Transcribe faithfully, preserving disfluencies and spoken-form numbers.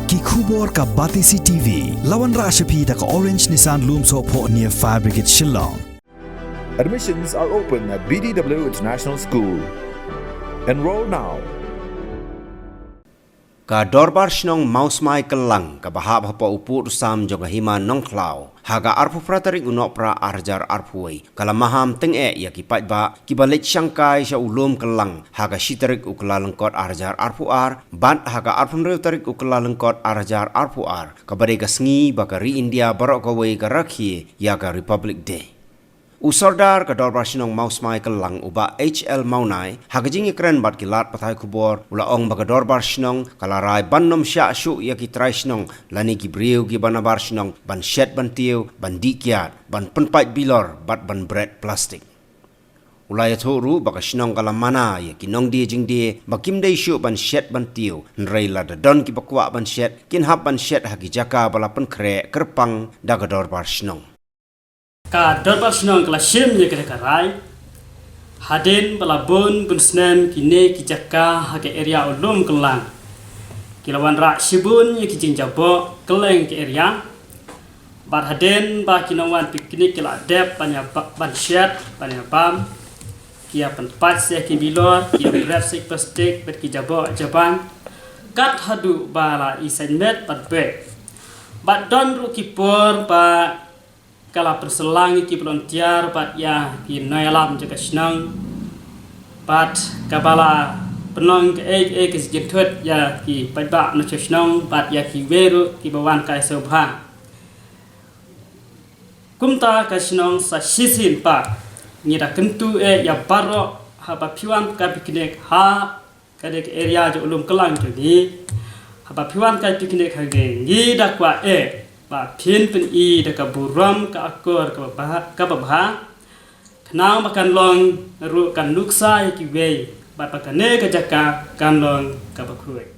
Ki khubor ka Batesi T V. La wanrah sha phi da ka Orange Nissan Lumsohphoh near Fire Brigade Shillong. Admissions are open at B D W International School. Enroll now. Ka Dorbar Shnong Mawsmai Kyllang kaba hap hapoh u pud u sam jong ka Hima Nongkhlaw ha ka arphew phra tarik u Nohprah ar hajar arphew wei ka la maham tyngeh ïa ki paidbah kiba leit shangkai sha u Lum Kyllang ha ka shi tarik u Kyllalyngkot ar hajar arphew ar bad ha ka arphew hynriew tarik u Kyllalyngkot ar hajar arphew ar kaba dei ka sngi ba ka ri India baroh kawei ka rakhe ïa ka Republic Day. U Sordar ka Dorbar Shnong Mawsmai Kyllang u Bah H L Mawnai ha ka jingïakren bad ki lad pathai khubor u la ong ba ka Dorbar Shnong ka la rai ban nym shah shuh ïa ki trai shnong lane ki briew kiba nabar shnong ban shet ban tiew, ban dih kiad, ban pynpait bilor bad ban bret plastik. U la ïathuh ruh ba ka shnong ka la mana ïa ki nongdie jingdie ba kim dei shuh ban shet ban tiew, hynrei lada don kiba kwah ban shet kin hap ban shet ha ki jaka ba la pynkhreh kyrpang da ka Dorbar Shnong. Ka Dorbar Shnong ka la shim ïa kane ka rai hadien ba la bun bun snem kine ki jaka ha ka area u Lum Kyllang ki la wanrah shibun ïa ki jingjaboh kylleng ka area. Bad hadien ba ki nongwan picnic ki la dep ban ïa ba- ban shet ban ïa bam, ki ïa pynpait seh ki bilor, ki ïa bret seh plastik bad ki jaboh jabang. Kat haduh ba la i saiñ met bad bek. Bad don ruh ki por ba ka la pynsalang ïa ki volunteer bad ïa ki nongïalam jong ka shnong. Bad kaba la pynlong kaei kaei ka jingthut ïa ki paidbah na shnong bad ïa kiwei ruh kiba wan kai sngewbha. Kumta ka shnong sa shisien pat ngi da kyntu eh ïa baroh haba phi wan kai picnic ha kane ka area jong u Lum Kyllang jong ngi. Haba phi wan kai picnic ha ngi, ngi da kwah eh ba phin pyni da ka burom ka akor kaba bha, kaba bha. Khnang ba kan long ruh ka nuksa ïa kiwei bad ba kane ka jaka kan long kaba khuid.